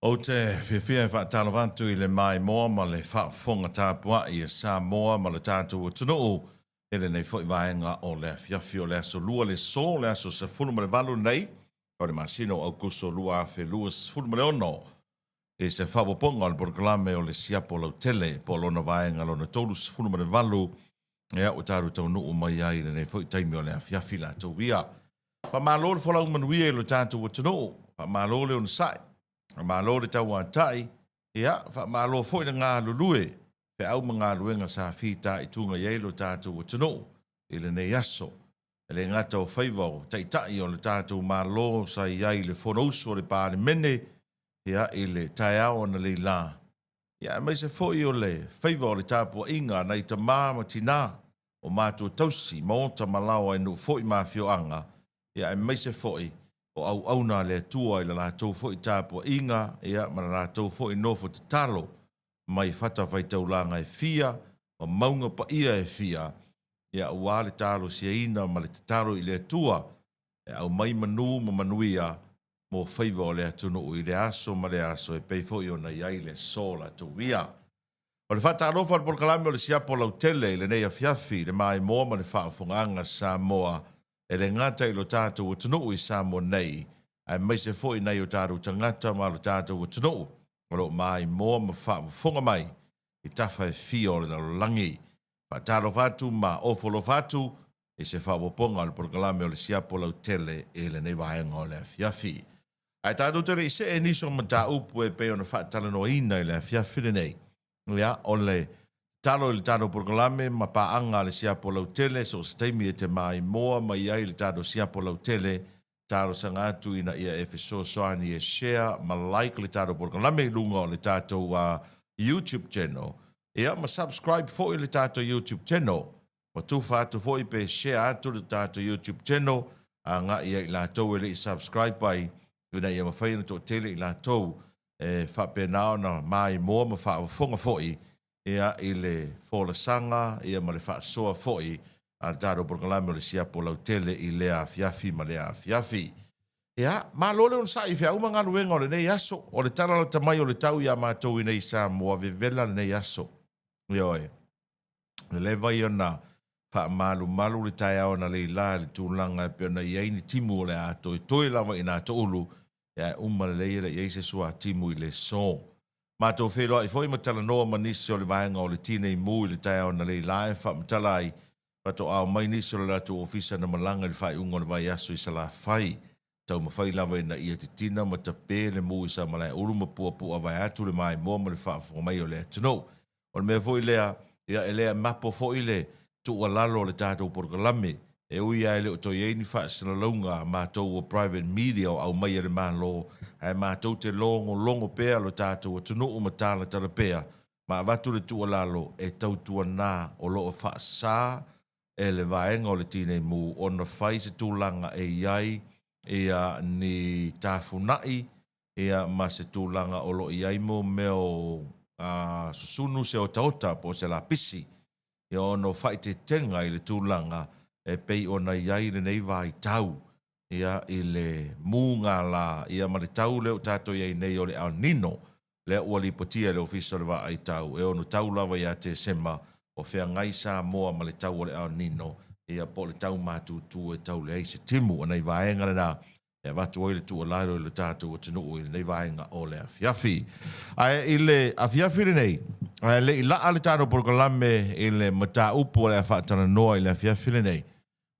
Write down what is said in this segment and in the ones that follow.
Ou te fiafia e faatalofa atu i le maimoa ma le faafofoga tapuai a Samoa ma le tatou atunuu i lenei foi vaega o le afiafi o le aso Lua le so le aso 18 lenei o le masina o Aukuso 2026 i se faaopoopoga o le polokalame o le Siapo Lautele po o lona vaega lona 38. Ia, ua tatou taunuu mai ai i lenei foi taimi o le afiafi latou ia. Faamalo le folau manuia i lo tatou atunuu, faamalo le onosai, faamalo le tauatai, ia, faamalo foi le galulue feau ma galuega sa fitaituga i ai lo tatou atunuu i lenei aso. E le gata o faiva o Taitai o le tatou Malo sa i ai i le Fonousu a le Palemene, ia, i le taeao analeila, ia, aemaise foi o le faiva o le tapuaiga a nai tama ma tina o matua tausi, maota ma laoa i nuu foi ma afioaga, ia, aemaise foi o auauna a le Atua i le latou foi tapuaiga, ia, ma le latou foi nofo tatalo mai fatafaitaulaga e fia ma mauga paia e fia, ia, aua le talosiaina ma le tatalo i le Atua e aumai manu ma manuia mo faiva o le atunuu i lea aso ma lea aso e pei foi ona i ai le aso latou ia. O le faatalofa a le polokalame o le Siapo Lautele i lenei afiafi i le maimoa ma le faafofogaaga Samoa e le gata i lo tatou atunuu i Samoa nei aemaise foi nai o tatou tagata ma lo tatou atunuu o lo o maimoa ma faafofoga mai i tafa e fia o le lalolagi. Faatalofa atu ma ofo alofa atu i se faaopoopoga o le polokalame o le Siapo Lautele i lenei vaega o le afiafi. Ae tatou te le i see nisi o mataupu e pei ona faatalanoaina i le afiafi lenei, ia, o le tatalo i le tatou polokalame ma paaga a le Siapo Lautele, so o se taimi e te maimoa mai ai i le tatou Siapo Lautele, talosaga atu ina ia e fesoasoani e share ma like le tatou polokalame i luga o le tatou YouTube channel, ia, ma subscribe foi i le tatou YouTube channel. Ua tufa atu foi pe share atu le tatou YouTube channel agai ia i latou e le i subscribe ai ina ia mafai ona toatele i latou e faapena ona maimoa ma faafofoga foi ia i le folasaga ia ma le faasoa foi a le tatou polokalame o le Siapo Lautele i lea afiafi ma lea afiafi. Ia, malo le onosai i feau ma galuega o lenei aso. O le tala lata mai o le tau iā matou i nei Samoa vevela lenei aso. Ioe. Le leva ia ona faamalumalu le taeao analeila i le tulaga e pei ona i ai ni timu o le a toetoe lava i nā toulu, ae uma lelei e le i ai se suatimu i le so. Matou feiloai foi ma talanoa ma nisi o le vaega o le Tinei Mu i le taeao analeila e faamatala ai, faatoa omai nisi o le latou ofisa na malaga i le faaiuga o le vaiaso i Salafai. Taumafai lava ina ia titina ma tape le mu i Samalaeulu ma puapu'a vaeatu le maimoa ma le faafofoga mai o le atunuu. O le mea foi lea, ia e le mapo foi le tuualalo o le tatou polokalame, e ui lava e le o toe i ai ni faasalalauga a matou o private media o aumai e le Malo, ae matou te logologo pea lo tatou atunuu ma talatala pea ma avatu le tuualalo e tautuana o lo o faasa e le vaega o le Tinei Mu ona fai se tulaga e i ai ia ni tafunai ia ma se tulaga o lo o i ai mo mea o susunu se otaota po o se lapisi ia ona o faaeteetega i le tulaga e pei ona i ai lenei vaitau ia i le mugala ia ma le tau lea ua tatou i ai nei o le El Nino lea ua lipotia e le Ofisa o le Vaai Tau e ono tau lava ia Tesema o feagai Samoa ma le tau o le El Nino ia po o le tau matutu e tau leai se timu. O nai vaega lena e avatu ai le tuualalo i lo tatou atunuu i lenei vaega o le afiafi. Ae i le afiafi lenei, ae le i laa le tatou polokalame i le mataupu o le a faatalanoa i le afiafi lenei,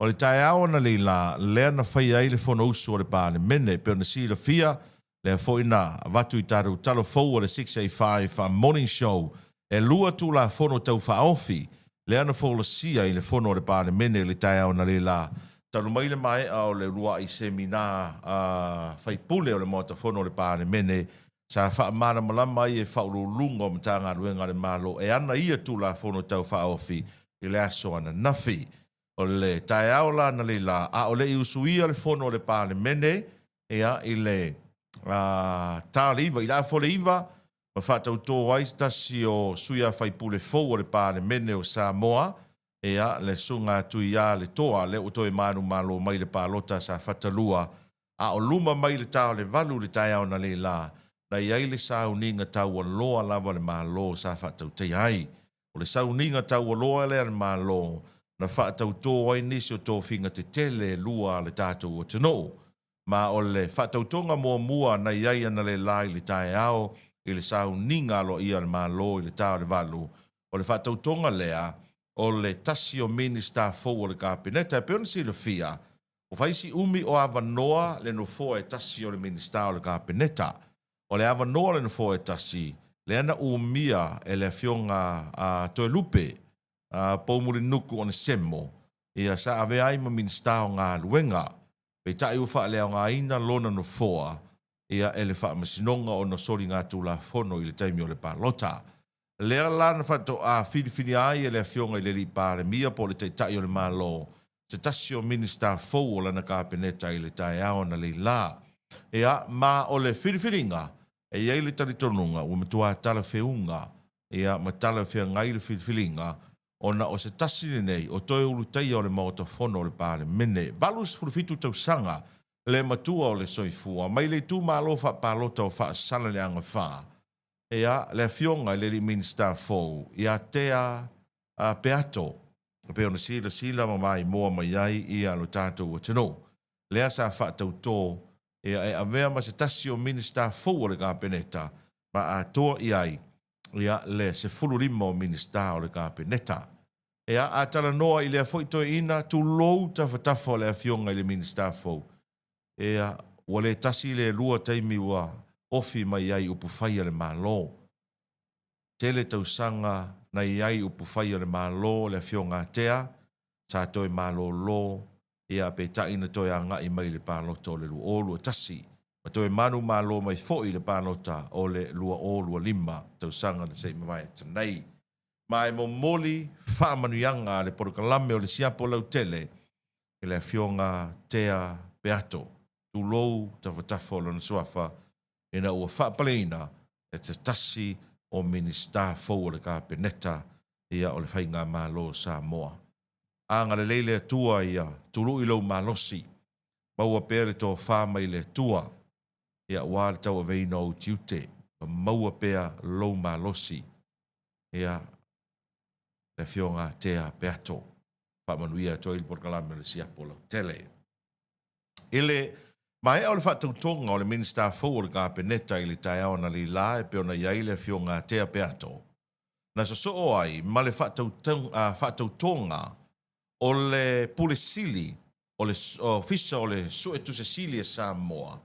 o le taeao analeila lea na faia ai le Fonousu a le Palemene, e pei ona silafia, lea foi na avatu i tatou tala fou a le 685 Morning Show, e lua Tulafono Tau Faaofi lea na folasia i le Fono a le Palemene i le taeao analeila, talu mai le maea o le uluai semina a faipule o le Maota Fono o le Palemene sa faamalamalama ai e Faauluuluga o Matagaluega a le Malo e ana ia Tulafono Tau Faaofi i le aso ananafi. O le taeao la analeila, a o le i usuia le Fono a le Palemene, ia, i le ta o le iva, i le afa o le iva, ma faatautō ai se tasi o sui a faipule fou o le Palemene o Samoa, ia, le Susuga a Tuiā Le Toa, lea ua toe manumalo mai le palota a Safata 2, a o luma mai le ta o le valu i le taeao analeila. Na i ai le sauniga taualoa lava a le Malo sa faatautaia ai. O le sauniga taualoa lea a le Malo na faatautō ai nisi o tofiga tetele e lua a le tatou atunuu. Ma o le faatautoga muamua na i ai analeila i le taeao i le sauniga aloaia a le Malo i le ta o le 8, o le faatautoga lea o le tasi o Minisita fou o le Kapeneta. E pei ona silafia, ua fai si umi o avanoa le nofoa e tasi o le Minisita o le Kapeneta. O le avanoa o le nofoa e tasi, lea na umia e le Afioga a Toelupe Poumulinuku Onesemo, ia sa avea ai ma Minisita o Galuega. Peitai ua faaleaogaina lona nofoa ia e le Faamasinoga ona soligatulafono i le taimi o le palota. Lea la na faatoa filifilia ai e le Afioga i le Alii Palemia po o le Taitai o le Malo se tasi o Minisita fou o lana Kapeneta i le taeao analeila. Ia, ma o le filifiliga, e i ai le talitonuga ua matua talafeuga, ia, ma talafeagai le filifiliga, ona o se tasi lenei o toe ulutaia o le Maota Fono o le Palemene. 87 tausaga le matua o le soifua mai le itumalo faapalota o Faasaleleaga 4, ia, le Afioga i le Alii Minisita fou ia Tea Peato, e pei ona silasila ma maimoa mai ai ia lo tatou atunuu. Lea sa faatautō ia e avea ma se tasi o Minisita fou o le Kapeneta ma atoa i ai ia le 15 o Minisita o le Kapeneta. Ia, a talanoa i lea foi toeaina, tulou tafatafa o le Afioga i le Minisita fou, ia, ua le tasi le lua taimi ua ofi mai ai upufai a le Malo. Tele tausaga na i ai upufai o le Malo le Afioga a Tea, sa toe malolo, ia peitai na toe agai mai i le palota o le 2021, ma toe manumalo mai foi i le palota o le 2025 tausaga na se i mavae atu nei. Ma e momoli faamanuiaga a le polokalame o le siapo lautele i le Afioga Tea Peato, tulou tafatafa o lona suafa, ina ua faapaleina e se tasi o Minisita fou o le Kapeneta ia o le Faigamalo o Samoa. Agalelei le Atua ia tului lou malosi, maua pea le tofa mai le Atua ia aua le tauaveina o ou tiute, ma maua pea lou malosi ia le Afioga Tea Peato. Faamanuia atu ai le polokalame o le Siapo Lautele. I le maea o le faatautoga o le Minisita fou o le Kapeneta i le taeao analeila e pei ona i ai le Afioga a Tea Peato, na sosoo ai ma le faatautoga o le Pule Sili o le Ofisa o le Suetusi Sili a Samoa,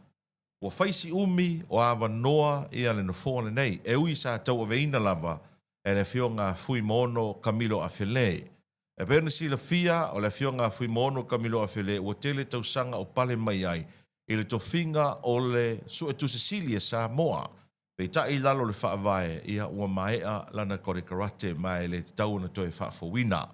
ua fai si umi o avanoa ia le nofoa lenei, e ui sa tauaveina lava e le Afioga a Fuimaono Kamilo Afele. E pei ona silafia, o le Afioga a Fuimaono Kamilo Afele ua tele tausaga o pale mai ai i le tofiga o le Suetusi Sili a Samoa. Peitai i lalo o le Faavae, ia ua maea lana konekarate ma e le tatau ona toe faafouina.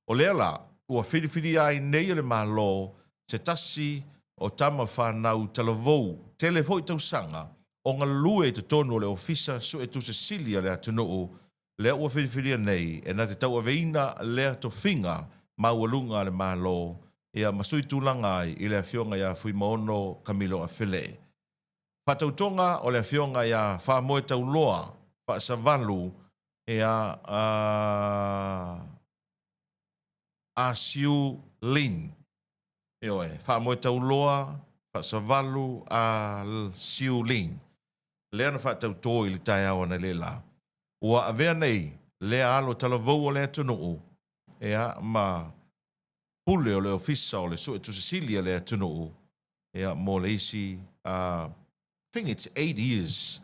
O lea la, ua filifilia ai nei e le Malo se tasi o tama fanau talavou tele foi tausaga o galue i totonu o le Ofisa Suetusi Sili a le atunuu, lea ua filifilia nei e na te tauaveina lea tofiga maualuga a le Malo, ia ma sui tulaga ai i le Afioga ia Fuimaono Kamilo Afele. Faatautoga o le Afioga ia Faamoetauloa Faasavalu ia a Siu Lin. Ioe, Faamoetauloa Faasavalu a Siu Lin. Lea na faatautō i le taeao analeila. Ua avea nei lea alo talavou o le atunuu, ia, ma pule o le Ofisa o le Suetusi Sili a le atunuu, ia, mo le isi, I think it's 8 years,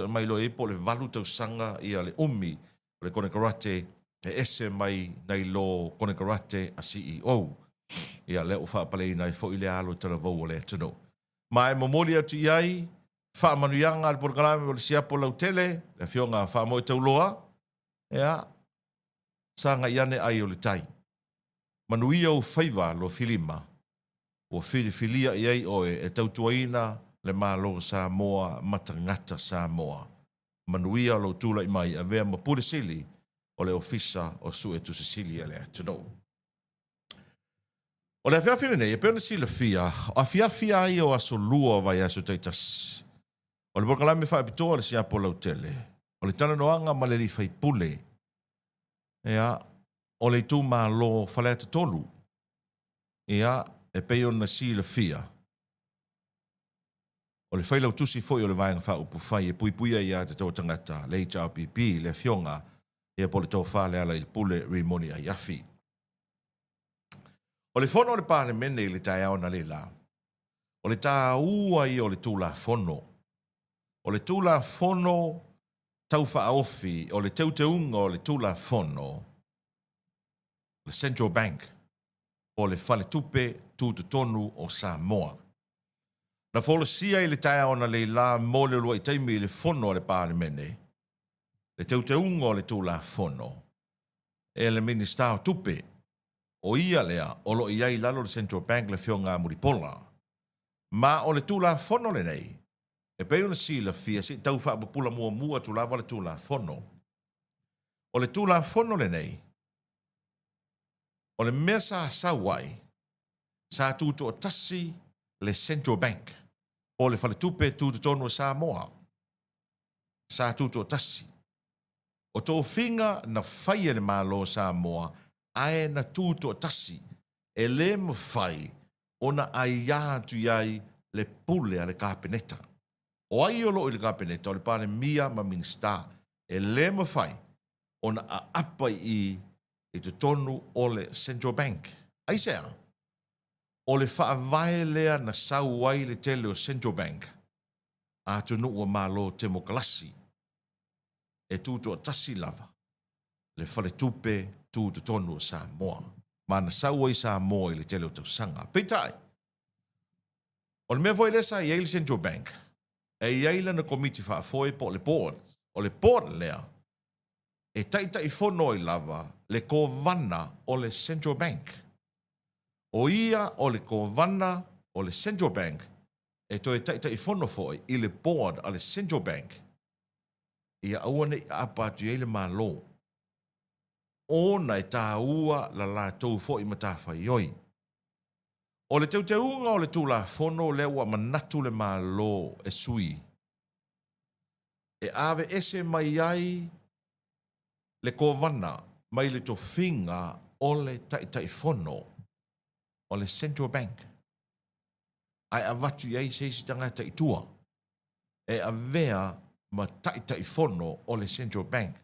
mai loa i po o le 8 tausaga ia le umi o le konekarate e ese mai nai lo konekarate a CEO. Ia lea ua faapaleina ai foi le alo talavou o le atunuu. Ma e momoli atu i ai faamanuiaga a le polokalame o le siapo lautele, le Afioga Faamoetauloa, ia, sagai ane ai o le tai. Manuia ou faiva lo filima, ua filifilia i ai oe e tautuaina le Malo o Samoa ma tagata Samoa. Manuia lou tulai mai avea ma Pule Sili o le Ofisa o Suetusi Sili a le atunuu. O le afiafi lenei, e pei ona silafia, o afiafi lava ia o aso lua o vaiaso taitasi. O le polokalame faapitoa a le Siapo Lautele, o le talanoaga ma le alii faipule, ia, o le itumalo Faleata 3. Ia, e pei ona silafia, o le failautusi foi o le Vaega Faaupufai e Puipuia Aia Tatau a Tagata, le HRPP, le Afioga ia po o le Tofa Lealailepule Rimoni Aiafi. O le fono a le Palemene i le taeao analeila, o le taua ia o le Tulafono. O le Tulafono Tau Faaofi o le Teuteuga o le Tulafono, le Central Bank, po o le Faletupe Tutotonu o Samoa. Na folasia i le taeao analeila mo le uluai taimi i le fono a le Palemene le teuteuga o le Tulafono e le Minisita o Tupe, o ia lea o lo o i ai i lalo o le Central Bank le Afioga a Mulipola. Ma o le Tulafono lenei, e pei ona silafia, se i tau faapupula muamua atu lava le Tulafono. O le Tulafono lenei, o le mea sa sau ai, sa tutoatasi le Central Bank po o le Faletupe Tutotonu o Samoa. Sa tutoatasi. O tofiga na fai e le Malo o Samoa ae na tutoatasi, e le mafai ona aia atu i ai le pule a le Kapeneta. O ai o lo o i le Kapeneta? O le Palemia ma Minisita. E le mafai ona aapa i i i totonu o le Central Bank. Aisea? O le faavae lea na sau ai le tele o Central Bank a atunuu o Malo Temokalasi, e tutoatasi lava le Faletupe Tutotonu o Samoa, ma na sau ai Samoa i le tele o tausaga. Peitai, o le mea foi lea sa i ai le Central Bank, e i ai lana komiti faafoe po o le board. O le board lea e taitaifono ai lava le kovana o le Central Bank. O ia o le kovana o le Central Bank e toe taitaifono foi i le board a le Central Bank ia aua ne i aapa atu i ai le Malo, ona e taua la latou foi matafaioi. O le teuteuga o le Tulafono lea ua manatu le Malo e sui, e aveese mai ai le Kovana mai le tofiga o le Taitaifono o le Central Bank, ae avatu i ai se isi tagata i tua e avea ma Taitaifono o le Central Bank.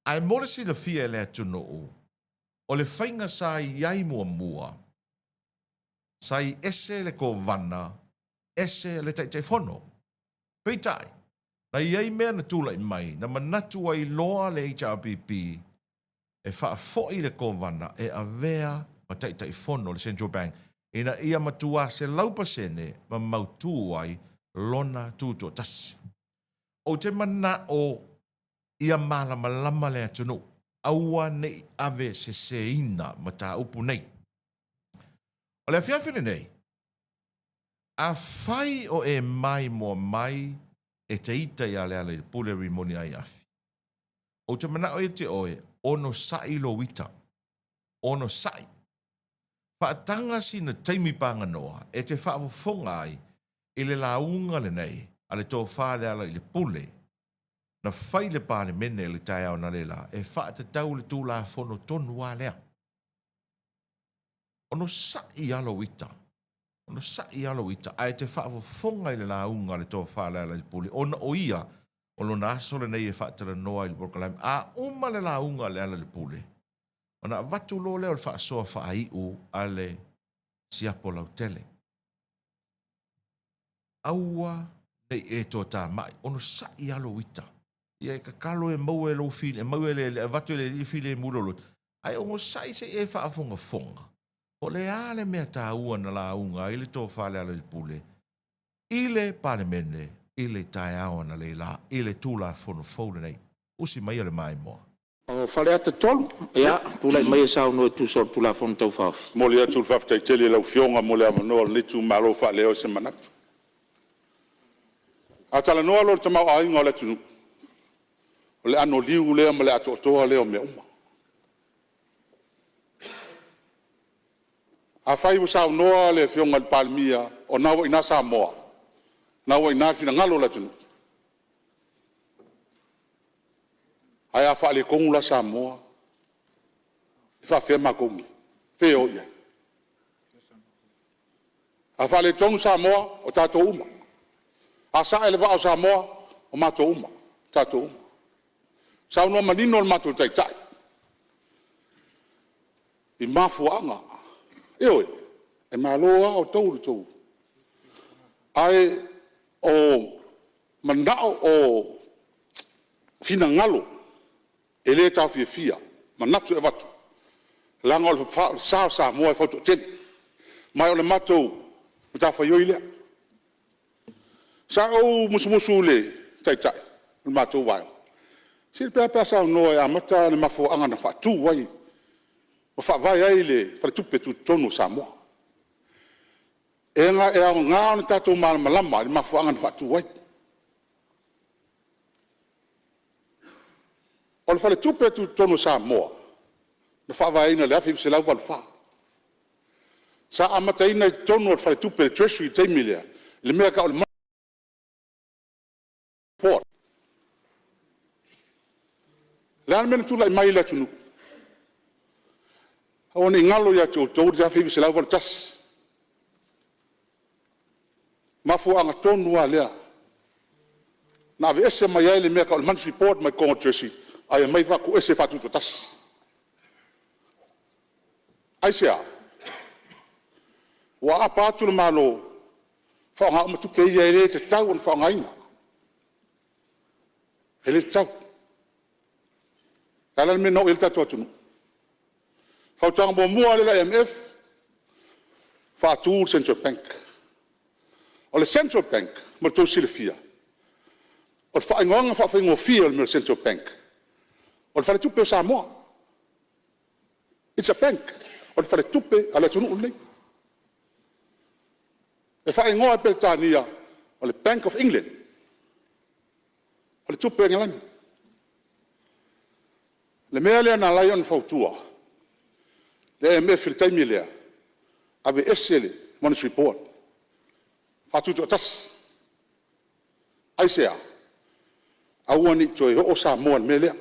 Ae mo le silafia e le atunuu, o le faiga sa i ai muamua, sa i ese le Kovana, ese le Taitaifono. Peitai, na i ai mea na tulai mai, na manatu ai loa le HRPP e faafoi le Kovana e avea ma Taitaifono o le Central Bank ina ia matua 100% ma mautū ai lona tutoatasi. Ou te manao ia malamalama le atunuu, aua ne i ave seseina mataupu nei. O le afiafi lenei, afai o e maimoa mai e te ita ia Lealailepule Rimoni Aiafi, ou te manao ia te oe onosai lou ita, onosai. Faataga sina taimi paganoa e te faafofoga ai i le lauga lenei a le Tofa Lealailepule na fai le Palemene i le taeao analeila e faatatau le Tulafono tonu a lea. Onosai lava lou ita, onosai lava lou ita, ae te faafofoga i le lauga a le Tofa Lealailepule, ona o ia, o lona aso lenei e faatalanoa ai i le polokalame. A uma le lauga a Lealailepule, ona avatu loa lea o le faasoa faaiu a le siapo lautele. Aua ne i e toatamai, onosai lava lou ita. Ia e tatalo e maua e lou fili, e maua e le, avatu e le Alii le filemu i lou loto, ae onosai se i e faafogafoga, po o le a le mea taua na lauga ai le Tofa Lealailepule i le Palemene i le taeao analeila i le Tulafono fou lenei. Usi maia le maimoa. O Faleata 3, ia tulai maia e saunoa e tusa o le Tulafono Tau Faaofi. E momoli atu le faafetai tele i lau Afioga mo le avanoa o lenei itumalo e faaleo ai se manatu. A talanoa loa i le tamaoaiga o le atunuu, o le anoliu lea ma le atoatoa lea o mea uma. Afai ua saunoa le Afioga i le Palemia o lena ua i ina Samoa, Lena ua i ina le finagalo o le atunuu. Ae a faaletonu la Samoa, e faapefea matou nei? O fea e o i ai? A faaletonu Samoa, o tatou uma. A sae le vaa o Samoa, o matou uma, o tatou uma. Saunoa manino lo matou Taitai i mafuaaga. Ioe, e malo lava outou i le tou… Ae o manao o finagalo e le taofiofia manatu e avatu, leaga o le sa o Samoa e fautoatele, ma o le matou matafaioi lea. Sa ou musumusu i le Taitai o le matou Vaega, sili pe a pe a saunoa e amata le mafuaaga na faatu ai ma faavae ai le Faletupe Tutotonu o Samoa. E aoga ona tatou malamalama i le mafuaaga na faatu ai. O le Faletupe Tutotonu o Samoa, na faavaeina i le 1984. Sa amataina i totonu o le Faletupe o le Treasury i le taimi lea i le mea e tau o le Board. O le a le mea na tulai mai i le atunuu? Aua ne i galo ia te outou le 1981, mafuaaga tonu lava lea na aveese mai ai le mea e tau o le Monetary Board mai totonu o le Treasury ae aumai faatuese e faatutoatasi. Aisea? Ua aapa atu le Malo faaaoga uma tupe ia e le tatau ona faaaogaina, e le tatau. O le a la le mea na oo i ai le tatou atunuu? Fautuaga muamua lava lea a le IMF, faatu le Central Bank. O le Central Bank mo le tou silafia, o le faaigoaga faafaigofie o le mea o le Central Bank, o le Faletupe o Samoa. It's a bank. O le faletupe a le atunuu lenei. E faaigoa e Peretania o le Bank of England, Faletupe o Engelani. O le mea lea na ala ai ona fautua le IMF i le taimi lea, aveese le Monetary Board, faatutoatasi. Aisea? Aua ne i toe oo Samoa i le mea lea.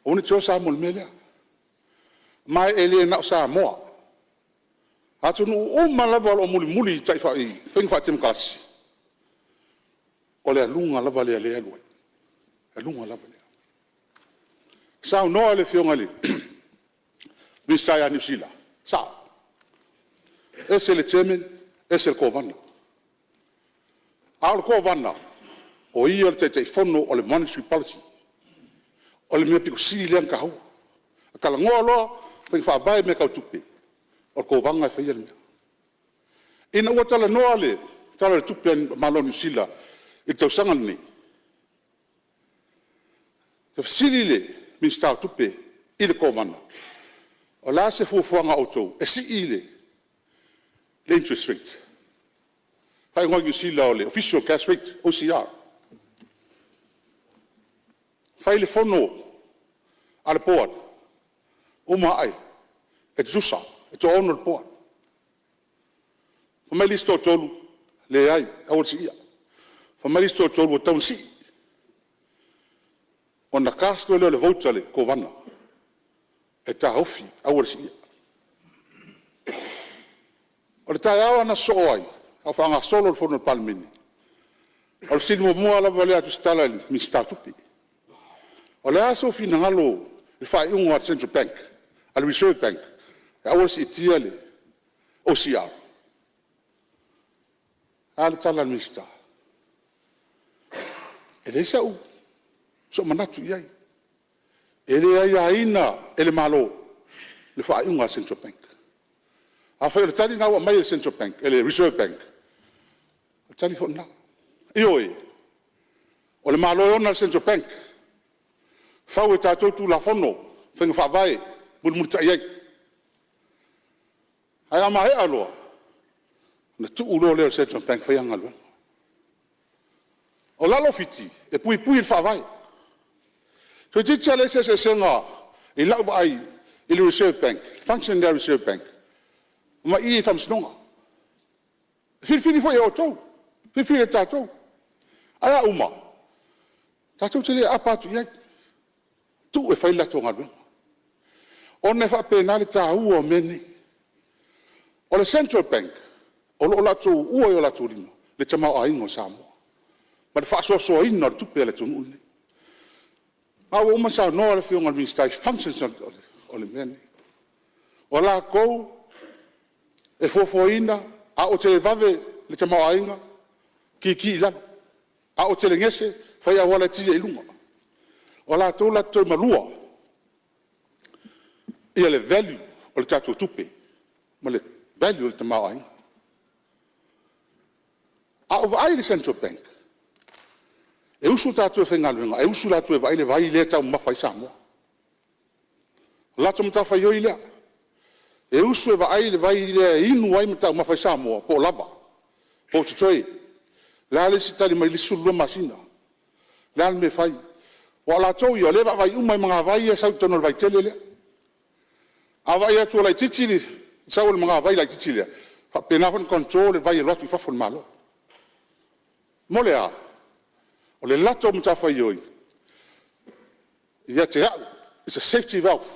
Aua ne i toe oo Samoa i le mea lea. Ma e le na o Samoa, o atunuu uma lava o lo o mulimuli i faiga faa-temokarasi, o le aluga lava lea o lea e alu ai, aluga lava lea. Saunoa le Afioga i le Minisita ia Niu Sila, e sao, e ese le Chairman ese le Kovana. A o le Kovana, o ia o le Taitaifono o le Monetary Policy. O le mea aupito sili lea ona taua. A talanoa loa faiga faavae i mea tau tupe, o le Kovana e faia le mea. Ina ua talanoa le Tala o le Tupe a le Malo o Niu Sila i le tausaga lenei, na fesili le Minisita o Tupe i le Kovana, o le a se fuafuaga a outou e sii le interest rate? Faaigoa i Niu Sila o le Official Cash Rate, OCR. Fai le fono a le Board, uma ae, e tutusa, e toa-6 le Board. Fai mai le isi toatolu, leai, aua le siia. Fai mai le isi toatolu, ua tatau ona sii. Ona cast loa lea o le vote a le Kovana e taofi aua le siia. O le taeao na sosoo ai a o faagasolo le fono a le Palemene, o le fesili muamua lava lea a Tusitala i le Minisita o Tupe, o le a sou finagalo i le faaiuga a le Central Bank, a le Reserve Bank e aua le siitia le OCR? O le a le tala a le Minisita? E leai sou manatu i ai, e le aiaina e le Malo le faaiuga a le Central Bank. Afai o le tali lena ua aumai e le Central Bank, e le Reserve Bank, o le tali foi lena. Ioe, o le Malo e ona le Central Bank, fau e tatou Tulafono, faiga faavae e mulimulitai ai. Ae a maea loa, ona tuu loa lea i le Central Bank e fai ana galuega. O lalo o Fiti, e puipui i le Faavae. Toeitiiti lava leai se eseesega i lau vaai i le Reserve Bank, function lea a le Reserve Bank ma i i le Faamasinoga. E filifili foi e outou. Filifili e tatou. Ae a uma, tatou te le aapa atu i ai, tuu e fai le latou galuega, ona e faapena le taua o mea nei. O le Central Bank, o lo o latou uua i o latou lima le tamaoaiga o Samoa ma le faasoasoaina o le tupe a le atunuu lenei. O lena ua uma ona saunoa le Afioga i le Minisita i functions o le mea lenei. O latou e fuafuaina, a ua televave le tamaoaiga, kiki i lalo, a ua telegese fai auala e ki ai i luga. O latou latou te toimalua le value o le tatou tupe ma le value o le tamaoaiga. A ou vaai i le Central Bank, e usu tatou e faigaluega ae usu latou e vaai le vai lea e taumamafa ai Samoa. O le latou matafaioi lea, e usu e vaai le vai lea e inu ai ma taumafa ai Samoa po o lava, po o totoe. O le a le isi tali mai i le isi 12 masina, o le a le mea e fai? Aua o latou ia o lea e vaavaai uma lava i magavai ia e sau i totonu o le vaitele lea. A vaai atu ua laitiiti le sau o le magavai laitiiti lea, e faapena foi ona control le vai e alu atu i fafo o le Malo. Mo le a? O le latou matafaioi ia te au, it's a safety valve,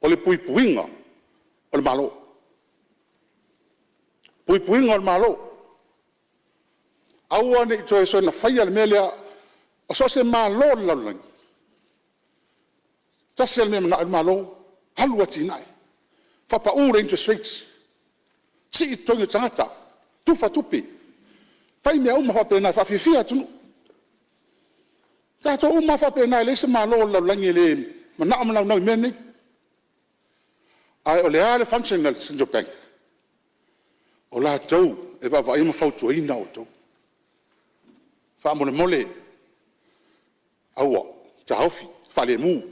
o le puipuiga o le Malo, puipuiga o le Malo. Aua ne i toe soona faia le mea lea. So o se malo o le lalolagi, e tasi lava le mea e manao ai le malo, alu atinae, faapau le interest rate, sii totogi o tagata, tufa tupe, fai mea uma faapena e faafiafia atunuu. O tatou uma lava faapena, e leai se Malo o le lalolagi e le manao ma naunau i mea nei. Ae o le a le function a le Central Bank? O latou e vaavaaia ma fautuaina outou, faamolemole aua, taofi, faalemu.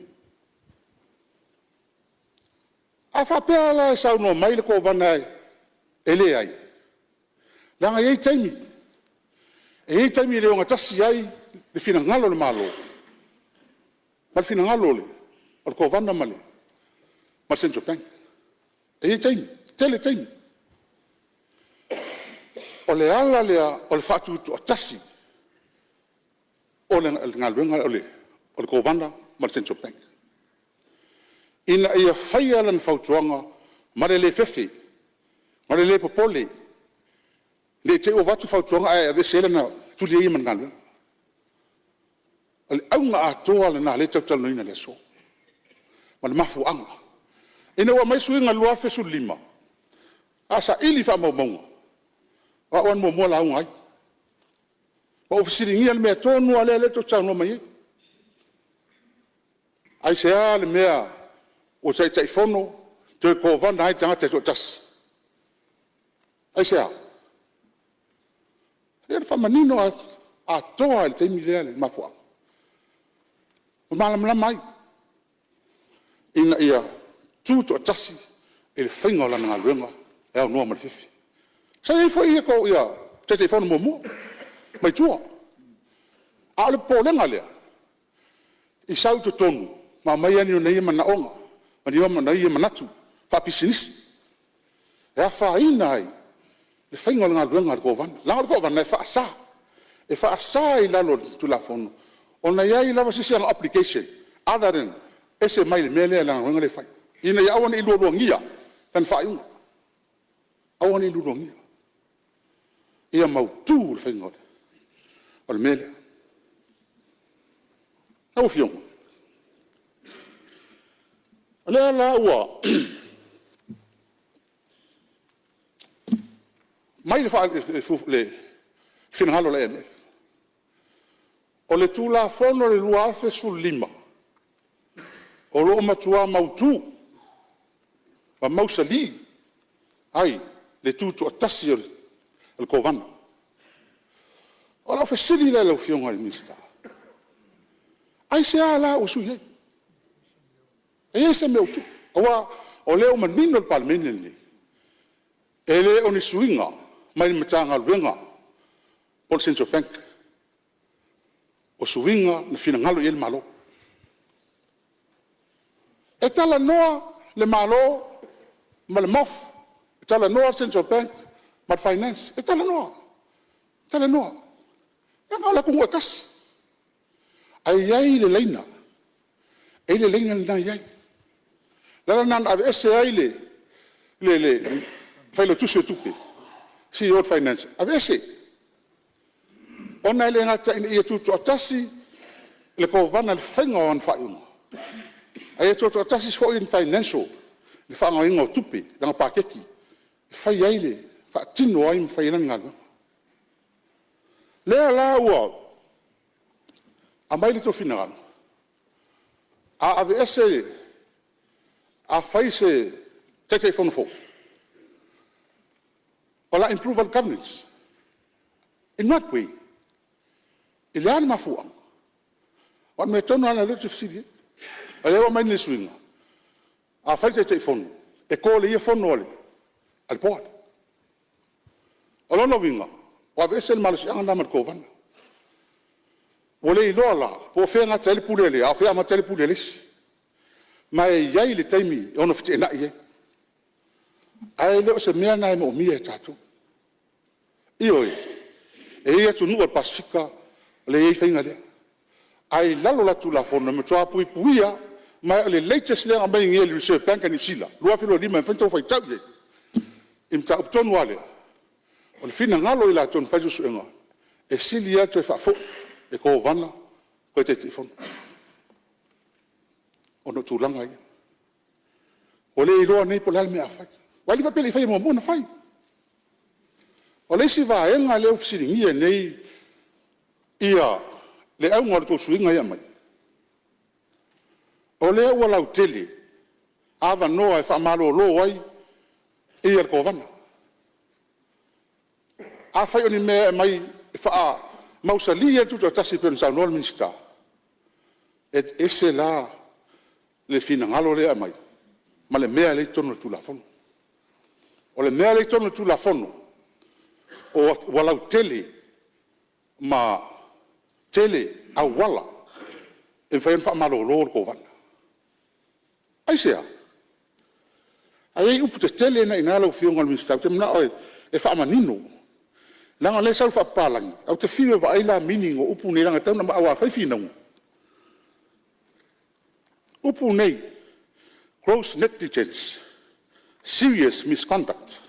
A faapea la e saunoa mai le Kovana e leai, leaga e i ai taimi, e i ai taimi e le ogatasi ai le finagalo o le Malo ma le finagalo o le Kovana ma le Central Bank. E i ai taimi, e tele taimi. O le ala lea o le faatutoatasi o le galuega lea o le Kovana ma le Central Bank, ina ia faia lana fautuaga ma le le fefe ma le le popole, ne i te i ua avatu fautuaga ae aveese ai lana, tuli ai ia ma le galuega. O le auga atoa lena o lea e tatou te talanoaina i le aso, ma le mafuaaga. Ina ua aumai suiga i le 2015, a saili faamaumauga, o au lava na muamua lauga ai. Ma ou fesiligia le mea tonu lava lea tou te saunoa mai ai. Aisea le mea ua Taitaifono toe Kovana ai le tagata e toatasi? Aisea? Ia na faamanino atoa lava i le taimi lea le mafuaaga, ma malamalama ai, ina ia tutoatasi i le faiga o lana galuega e aunoa ma le fefe. Sa i ai foi Taitaifono muamua mai tua, a o le popolega lea, i sau i totonu ma aumai ona ia manaoga ma ona ia manatu faapisinisi, e afaina ai le faiga o le galuega a le Kovana. Leaga o le Kovana e faasa, e faasa i lalo o le Tulafono ona i ai lava se isi ana obligation other than ese mai le mea lea, le galuega lea e fai, ina ia aua ne i lualuagia lana faaiuga, aua ne i lualuagia, ia mautu le faiga o le mea lea. Lau Afioga, o lea la ua aumai le finagalo o le AMF. O le Tulafono o le 2015, o lo o matua mautu ma mausali ai le tutoatasi o le Kovana. O lau fesili la i lau Afioga i le Minisita, aisea la ua sui ai? E i ai se mea ua tupu? Aua o lea ua manino le Palemene lenei, e le o ni suiga mai le Matagaluega po o le Central Bank, o suiga na finagalo i ai le Malo. E talanoa le Malo ma le MOF, talanoa le Central Bank ma le Finance, e talanoa. Talanoa, leaga o le atunuu e tasi, ae i ai le laina, e i ai le laina lena e i ai. O le ala lena na aveese ai le Failautusi o Tupe, CEO o le Finance, aveese, ona e le gata ina ia tutoatasi le Kovana i le faiga o ana faaiuga, a ia tutoatasi foi le Financial i le faaaogaina o tupe, lana paketi e fai ai faatino ai ma fai ai lana galuega. O lea la ua aumai lo outou finagalo, a aveese, a fai se Taitaifono fou, o le a improve ai le governance. In what way? I le a le mafuaaga? Aua o le mea tonu lava lena o lea ou te fesili ai. A o lea ua aumai nei suiga, a fai le Taitaifono, e call e ia fono a le Board. O lona uiga, ua aveese le malosiaga lena mai le Kovana. Ua le iloa la po o fea e gata ai le pule a le a o fea e amata ai le pule a le isi. Ma e i ai le taimi e ono feteenai ai, ae le o se mea lena e moomia e tatou. Ioe, e i ai atunuu o le Pasefika o lea e i ai le faiga lea, ae i lalo la o le Tulafono e matua puipuia lava. Ma o le latest lea na aumai nei e le Reserve Bank a Niu Sila 2025, e mafai ona outou faitau i ai i le mataupu tonu lava lea. O le finagalo o i latou na faia le suesuega, e sili lava le toe faafoi e Kovana toe Taitaifono ona o tulaga ia. Ua le iloa nei po o le a le mea a fai, aua e le faapea e le i faia muamua, na fai. O le isi vaega lea ua fesiligia nei le auga o le tou suiga lea e aumai, o lea ua lautele avanoa e faamalolo ai le Kovana. Afai o ni mea e aumai e faamausali ai le Tutoatasi pei ona saunoa le Minisita, e ese la le finagalo lea e aumai ma le mea lea e i totonu o le Tulafono. O le mea lea e i totonu o le Tulafono, ua lautele ma tele auala e mafai ona faamalolo le Kovana. Aisea? Ae i ai upu tetele na e i ina lau Afioga i le Minisita ou te manao e faamanino, leaga o lea e sau i le faapapalagi, ae ou te fiu e vaai la meaning o upu nei leaga e tatau ona… aua a fai finauga. O upu nei, gross negligence, serious misconduct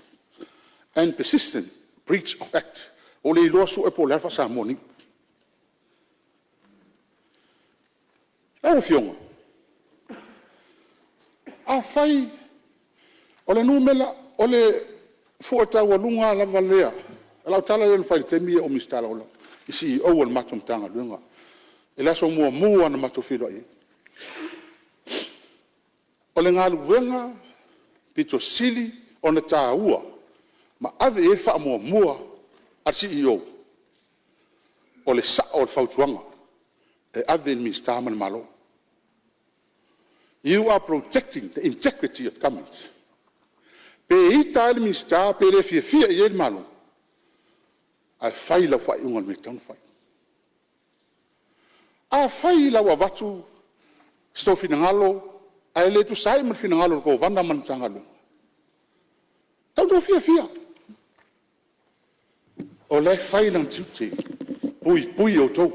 and persistent breach of Act. Ua ou le iloa sue po o le a le faa-Samoa o nei upu. Lau Afioga, afai o le numera, o le fua taualuga lava lea, o lau tala lea na fai i le taimi a o ou Minisita Lagolago i CEO o le matou Matagaluega i le aso muamua lava na matou feiloai ai. O le galuega aupito sili ona taua ma ave i ai le faamuamua a le CEO, o le sao o le fautuaga e ave i le Minisita ma le Malo. You are protecting the integrity of government. Pe ita ai le Minisita pe le fiafia i ai le Malo, ae fai lau faaiuga i le mea e tatau ona fai. Afai la ua avatu sou finagalo ae le tusa ai ma le finagalo o le Kovana ma le Matagaluega, e tatau ona outou fiafia, o la e fai lana tiute e puipui outou.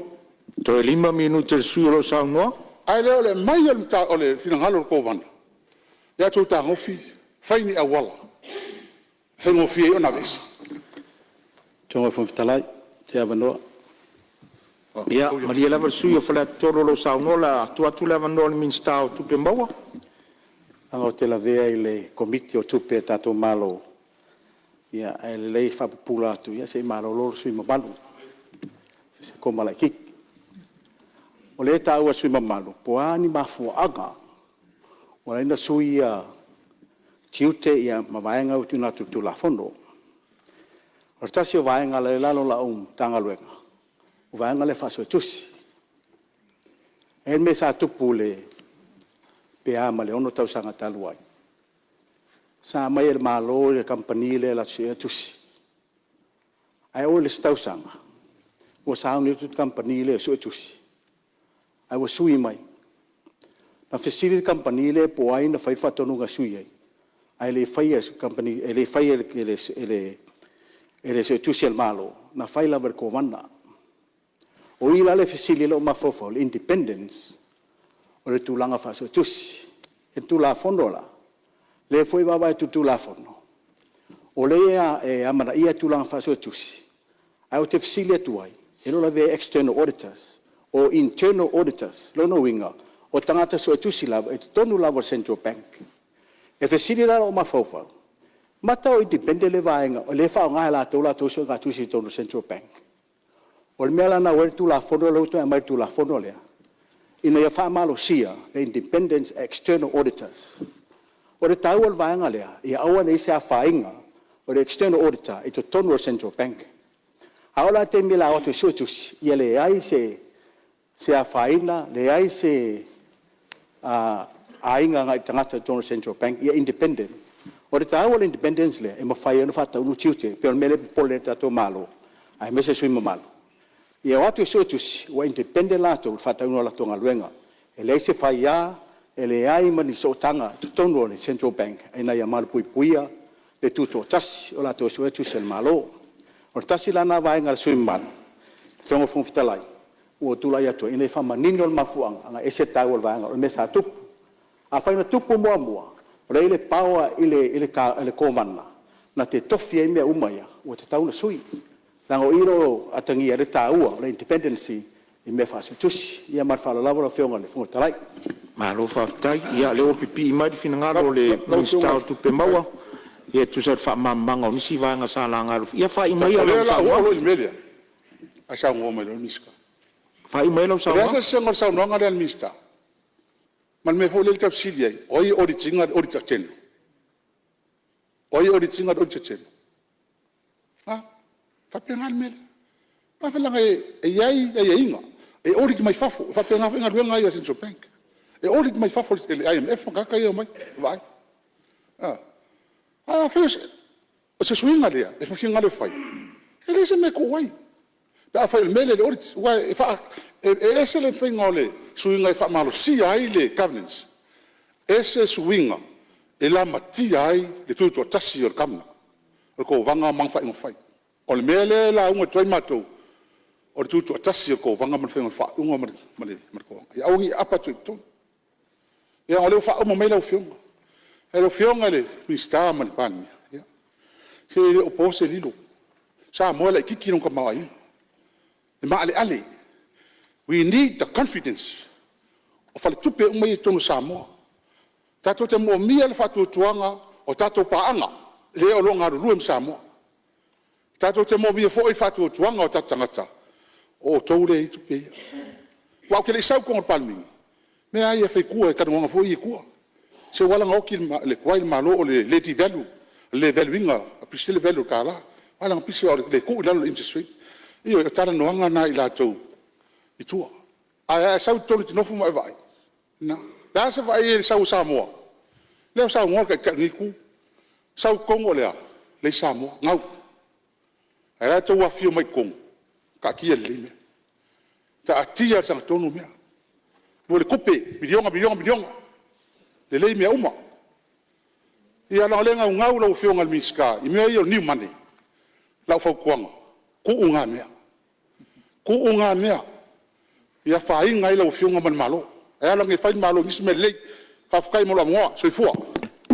Toe 5 minute o le sui usufono o lo o saunoa. Ae le o le aumai o le finagalo o le Kovana, ia outou fetagofi fai ni auala e faigofie ai ona aveese. Lau Afioga i le Fofoga Fetalai mo se avanoa. Ia malie lava le sui usufono mo Faleata 3 o lo o saunoa, o le a tuu atu le avanoa i le Minisita o Tupe Maua. Leaga ou te lavea i le Komiti o Tupe a le tatou Malo, ae lelei le faapupula atu se i malolo le sui usufono mamalu i se koma laitiiti. O lea e taua e le sui usufono mamalu, po o a ni mafuaaga ua ala ai ona sui tiute ma vaega ua tuuina atu i le Tulafono. O le tasi o vaega o la e i lalo o lau Matagaluega, o le vaega lea faa-Suetusi. E i ai le mea sa tupu pe a ma le 6 tausaga talu ai, sa aumai e le Malo le kamupani lea latou te sueina tusi, ae oo i le isi tausaga ua sauni atu le kamupani lea e sue tusi ae ua sui mai. Na fesili le kamupani lea po o ai na faia le faatonuga e sui ai, ae le i faia e le e le Suetusi a le Malo, na fai lava e le Kovana. O i la lea e fesili ai lou mafaufau i le independence o le tulaga faa-Suetusi. I le Tulafono la, lea foi e vaavaai atu i le Tulafono, o lea e amanaia tulaga faa-Suetusi, ae ou te fesili atu ai, e le o lavea ai external auditors o internal auditors. O lona uiga, o tagata suetusi lava i totonu lava o le Central Bank. E fesili la lou mafaufau, mata o independent le vaega o lea e faaaoga e latou a latou suetusi i totonu o le Central Bank? O le mea la lena ua i ai le Tulafono lea ua toe aumai le Tulafono lea, ina ia faamalosia le independence external auditors. O le taua o le vaega lea, ia aua ne i i ai se afaina o le external auditor i totonu o le Central Bank. A oo la i le taimi o le a o atu e suetusi, ia leai se afaina, leai se aiga agai tagata i totonu o le Central Bank, ia independent. O le taua o le independence lea, e mafai ai ona faataunu tiute, e pei o le mea lea e popole ai le tatou Malo aemaise sui usufono mamalu, ia o atu suetusi ua independent latou i le faataunuuina o le latou galuega. E leai se faia, e leai ma ni sootaga i totonu o le Central Bank ina ia malupuipuia le tutoatasi o latou suetusi a le Malo. O le tasi la lena vaega a le sui usufono mamalu lau Afioga i le Fofoga Fetalai ua ou tulai atu ai, ina ia faamanino le mafuaaga ona e ese le taua o le vaega, o le mea sa tupu. Afai na tupu muamua, o lea e i ai le power i le Kovana na te tofi ai mea uma ia, ua tatau ona sui, leaga o i o lo o atagia ai le taua o le independency i mea faa-Suetusi. Ia ma le faaaloalo lava lau Afioga i le Fofoga Fetalai. Malo faafetai. Ia o lea ua pipii mai le finagalo o le Minisita o Tupe Maua e tusa ai o le faamalamalamaga o nisi vaega sa laga. Ia faaiu maia O lau lea o le a ou oo saunoaga. loa i le mea lea, ae saunoa mai loa le Minisita. Faaiu maia lau O le a saunoaga. se eseesega o le saunoaga lea a le Minisita ma le mea foi lea e tau fesili ai, o ai e audit ina le Auditor General? O ai e audit ina le Auditor General? A, e faapena le mea lea. Aua leaga e i ai aiaiga, e audit mai fafo, e faapena foi galuega ia a le Central Bank. E audit mai fafo e le IMF ma tagata ia e omai e vaai. A, ae afai o se suiga lea e finagalo e fai, e leai se mea e tu'u ai pe afai o le mea lea o le audit. Aua e ese le faiga o le suiga e faamalosia ai le governance, ese suiga e lamatia ai le tutoatasi o le Governor, o le Kovana ma ana faaiuga fai. O le mea lea e lauga atu ai matou, o le tutoatasi o le Kovana ma le faaiuga ma le Kovana, ia aua ne i aapa atu ai i totonu. Ia o lea ua faauma mai lau Afioga. Lau Afioga i le Minisita ma le Palemia, ia, se e le o po se lilo, o Samoa e laitiiti lona tamaoaiga, e maaleale. We need the confidence o faletupe uma ia i totonu o Samoa. Tatou te moomia le faatuatuaga o tatou paaga lea o lo o galulue ma Samoa. Tatou te moomia foi le faatuatuaga o tatou tagata, o outou lea e i ai tupe ia. Aua ou te le i sau i totonu o le Palemene, o mea lava ia e fai i tua i talanoaga foi ia i tua. Se ua ala ona oti le tuai le Malo o le le devalue, o le le value ina, apulisi le value o le $1. Ua ala ona pisi o le tuu i lalo o le interest rate. Ioe, o talanoaga na a i latou i tua. Ae a e sau i totonu e te nofo ma e vaai, o lena. O le a se vaai i ai i le sau a Samoa? O lea ua saunoa le Taitai o lenei Itu, sau i totonu o le a? Leai se Samoa, gau. Ae a la e outou afifio mai i totonu? Taatia lelei mea, taatia i le sagatonu mea. Mo le tupe, miliona, miliona, miliona, lelei mea uma. Ia leaga o lea e naunau lau Afioga i le Minisita i mea ia o le new money. O lau fautuaga, tuu na mea, tuu na mea, ia afaina ai lau Afioga ma le Malo, ae alu ane e fai le Malo i nisi mea lelei. Faafetai mo lou avanoa. Soifua.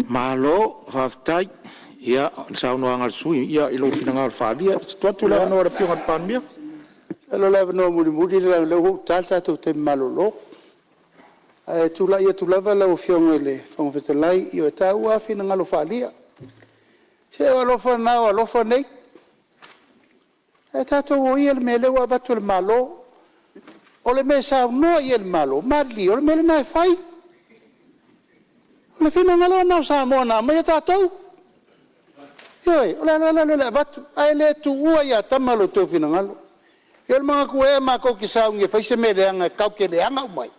Malo faafetai i le saunoaga a le sui usufono i lou finagalo faaalia. E tuu atu le avanoa i le Afioga i le Palemia. Masalo o le avanoa mulimuli lea leaga o lea ua ta le tatou taimi malolo. Ae tulai atu lava lau Afioga i le Fofoga Fetalai, e taua lava finagalo faaalia. Se o alofa na o alofa nei. Ae tatou o ia i le mea o lea ua avatu e le Malo. O le mea e saunoa i ai le Malo, malilie o le mea lena e fai. O le finagalo lena o Samoa na aumaia tatou. Ioe, o le ala lea o le avatu, ae le tuua ia tama lo outou finagalo. Ia o le manatu ea matou te sauni e fai se mea leaga tatou te leaga uma ai?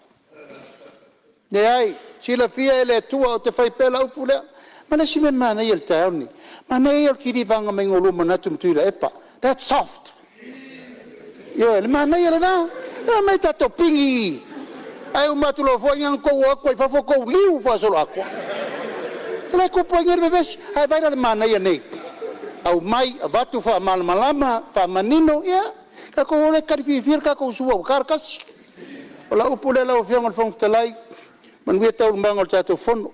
Leai, silafia e le Atua ou te fai pea lau upu lea. Ma le isi mea manaia i le taeao lenei, manaia ia o le kilivaga mai o oulua manatu ma Tuilaepa. That's soft. Ioe, le manaia lena. Omai tatou pigi i i, ae uma atu loa foi na ona tou o atu lava i fafo tou liu faasoloatoa. O lea e tupu ai nei le vevesi. Ae vaai la i le manaia nei? Aumai avatu faamalamalama, faamanino, ia tatou o lea e tali fiafia le tatou sua ua ta le tasi. O lau upu lea lau Afioga i le Fofoga Fetalai, manuia taualumaga o le tatou Fono.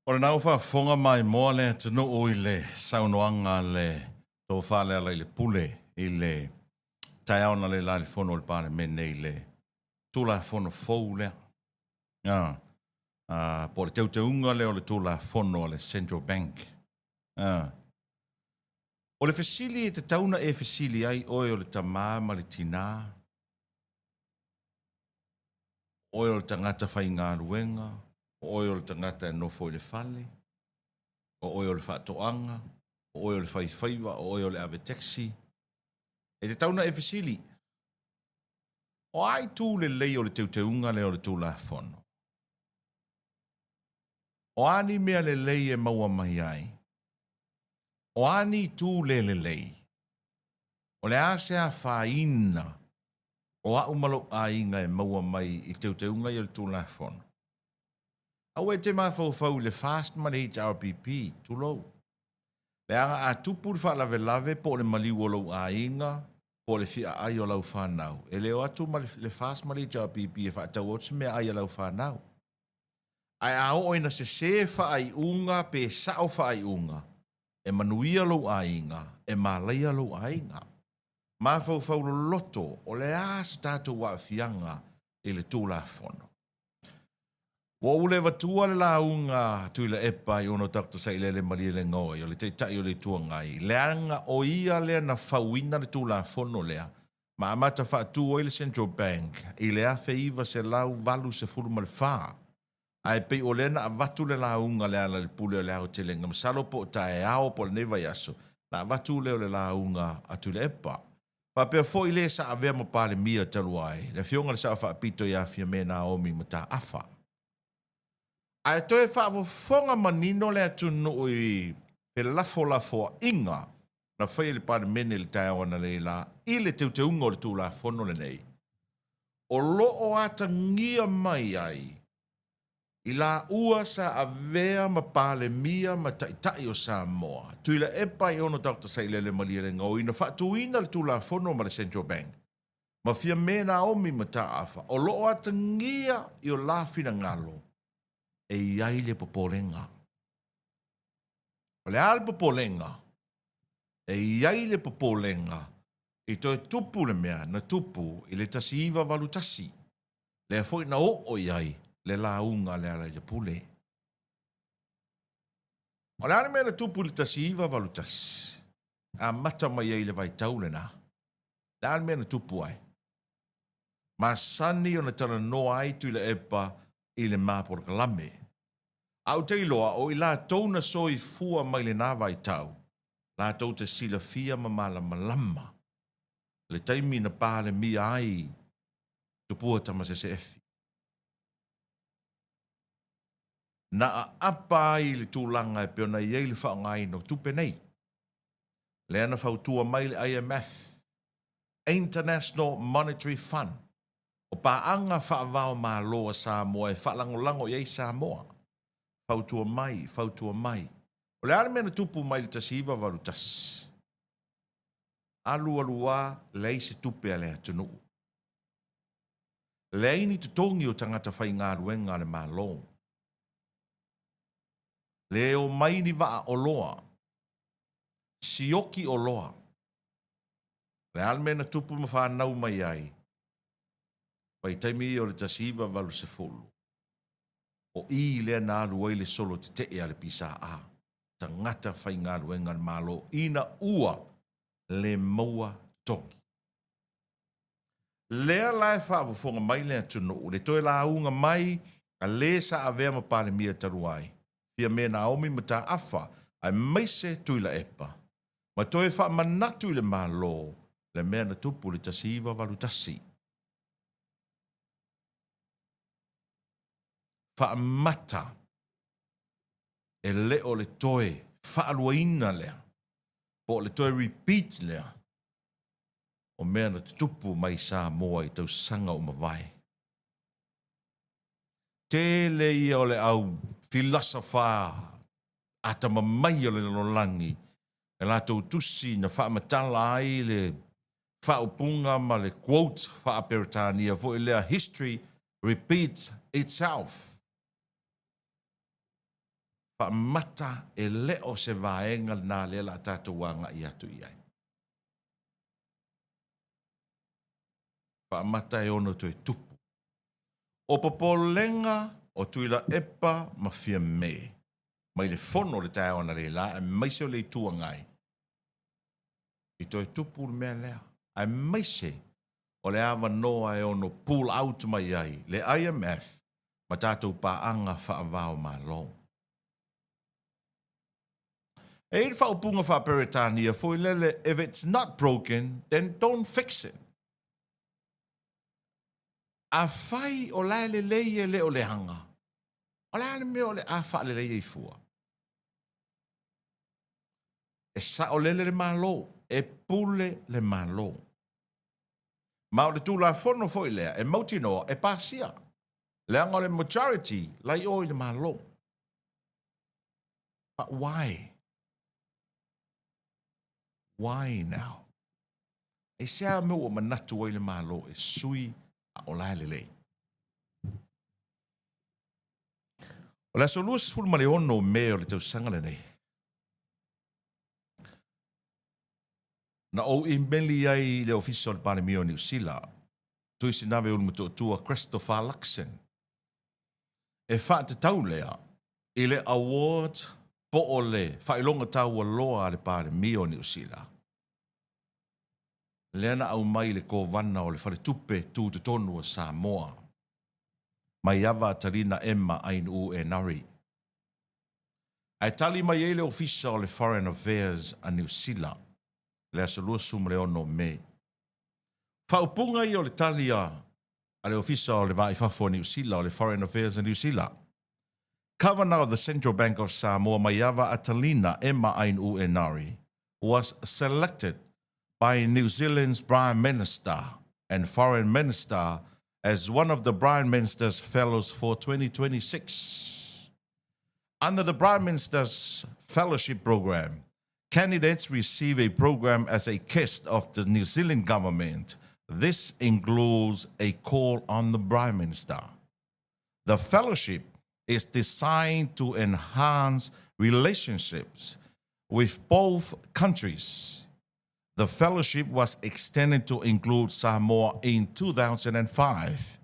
O lena ua faafofoga maimoa le atunuu i le saunoaga a le Tofa Lealailepule i le taeao analeila i le Fono a le Palemene i le Tulafono fou lea, po o le teuteuga lea o le Tulafono a le Central Bank. O le fesili e tatau ona e fesili ai oe o le tama ma le tina, o oe o le tagata faigaluega, o oe o le tagata e nofo i le fale, o oe o le faatoaga, o oe o le faifaiva, o oe o le ave taxi, e tatau ona e fesili, o a itu lelei o le teuteuga lea o le Tulafono? O a ni mea lelei e maua mai ai? O a ni itu le lelei? O le a se afaina o au ma lou aiga e maua mai i teuteuga ia o le Tulafono? Aua e te mafaufau i le FAST ma le HRPP, tulou. Leaga a tupu le faalavelave po o le maliu o lou aiga po o le fiaai o lau fanau, e le o atu ma le FAST ma le HRPP e faatau atu se meaai a lau fanau. Ae a oo ina sese faaiuga pe sao faaiuga, e manuia lou aiga, e malaia lou aiga. Mafaufau loloto, o le a se tatou aafiaga i le Tulafono? Ua ou le avatua le lauga a Tuilaepa i ona Doctor Sailele Malielegaoi, o le Taitai o le Itu Agai, leaga o ia lea na fauina le Tulafono lea ma amata faatu ai le Central Bank i le 1984, ae pei o lea na avatu le lauga a Lealailepule o le aotelega, masalo po o taeao po o lenei vaiaso, na avatu lea o le lauga a Tuilaepa. Faapea foi le sa avea ma Palemia talu ai, le Afioga i le Sao Faapito ia Fiame Naomi Mataafa. Ae toe faafofoga manino le atunuu i felafolafoaiga na faia i le Palemene i le taeao analeila i le teuteuga o le Tulafono lenei, o lo o atagia mai ai i laua sa avea ma Palemia ma Taitai o Samoa, Tuilaepa Aiono Doctor Sailele Malielegaoi na faatuina le Tulafono ma le Central Bank, ma Fiame Naomi Mataafa, o lo o atagia i o la finagalo e i ai le popolega. O le a le popolega? E i ai le popolega i toe tupu le mea na tupu i le 1981, lea foi na oo i ai le lauga a Lealailepule. O le a le mea na tupu i le 1981? Amata mai ai le vaitau lena. O le a le mea na tupu ai? Masani ona talanoa ai Tuilaepa i le ma polokalame. A ou te iloa o i latou na soifua mai lena vaitau, latou te silafia ma malamalama le taimi na Palemia ai Tupua Tamasese Efi. Na aapa ai i le tulaga e pei ona i ai le faaaogaina o tupe nei. Lea na fautua mai le IMF, International Monetary Fund, o paaga faava-o-Malo a Samoa e faalagolago i ai Samoa. Fautua mai, fautua mai. O le a le mea na tupu mai le 1981? Alu alu a, leai se tupe a le atunuu. Leai ni totogi o tagata faigaluega a le Malo. Le omai ni vaa oloa. Sioki oloa. O le a le mea na tupu ma fanau mai ai? Vaitaimi ia o le 1980, o i lea na alu ai le solo tetee a le PSA, tagata faigaluega a le Malo ina ua le maua totogi. Lea la e faafofoga mai le atunuu, le toe lauga mai a le sa avea ma Palemia talu ai, Fiame Naomi Mataafa aemaise Tuilaepa, ma toe faamanatu i le Malo le mea na tupu i le 1981. Faamata, e le o le toe faaluaina lea, po o le toe repeat lea o mea na tutupu mai Samoa i tausaga ua mavae. Tele ia o le au filasafa. atamamai o le lalolagi, le latou tusi na faamatala ai le faaupuga ma le quote faa-Peretania foi lea, History repeats itself. Faamata e le o se vaega lena lea o le a tatou agai atu i ai. Faamata e ono toe tupu. O popolega o Tuilaepa ma Fiame mai le fono o le taeao analeila aemaise o le Itu Agai i toe tupu le mea lea, aemaise o le avanoa e ono pull out mai ai le IMF ma tatou paaga faava-o-Malo. E i ai le faaupuga faa-Peretania foi lele, if it's not broken, then don't fix it. Afai o la e lelei e le o leaga, o le a le mea o le a faalelei ai fua? E saolele le Malo, e pule le Malo. Ma o le Tulafono foi lea e mautinoa e pasia, leaga o le majority la i o i le Malo. But why? Why now? Aisea mea ua manatu ai le Malo e sui a o la e lelei? O le aso 26 o Me o le tausaga lenei, na ou imeli ai i le Ofisa o le Palemia o Niu Sila, Tuisinave Ulumotootua Christopher Luxon, e faatatau lea i le award po o le faailoga taualoa a le Palemia o Niu Sila, lea na aumai i le Kovana o le Faletupe Tutotonu o Samoa, Maiava Atalina Emma Ainuu Enari. Ae tali mai ai le Ofisa o le Foreign Affairs a Niu Sila i le aso 26 o Me. Faaupuga ia o le tali a le Ofisa o le Va i Fafo a Niu Sila, o le Foreign Affairs a Niu Sila. Governor of the Central Bank of Samoa Maiava Atalina Emma Ainuu Enari was selected by New Zealand's Prime Minister and Foreign Minister as one of the Prime Minister's Fellows for 2026. Under the Prime Minister's Fellowship Program, candidates receive a program as a guest of the New Zealand government. This includes a call on the Prime Minister. The fellowship is designed to enhance relationships with both countries. The fellowship was extended to include Samoa in 2005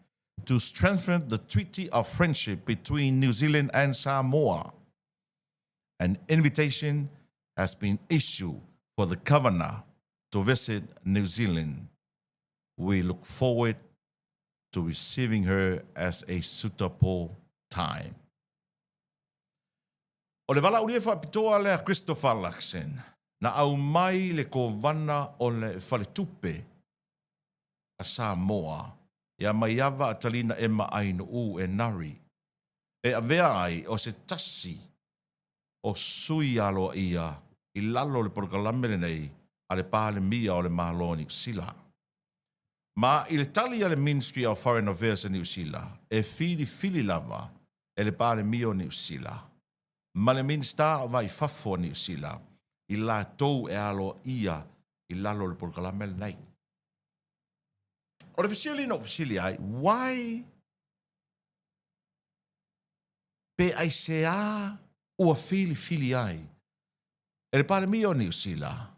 to strengthen the Treaty of Friendship between New Zealand and Samoa. An invitation has been issued for the governor to visit New Zealand. We look forward to receiving her as a suitable time. O le valaaulia faapitoa lea Christopher Luxon, na aumai le Kovana o le Faletupe a Samoa ia Maiava Atalina Emma Ainuu Enari e avea ai o se tasi o sui aloaia i lalo o le polokalame lenei a le Palemia o le Malo o Niu Sila. Ma i le tali a le Ministry of Foreign Affairs a Niu Sila, e filifili lava e le Palemia o Niu Sila ma le Minisita o Va i Fafo a Niu Sila i latou e aloaia i lalo o le polokalame lenei. O le fesili na ou fesili ai, why pe aisea ua filifili ai e le Palemia o Niu Sila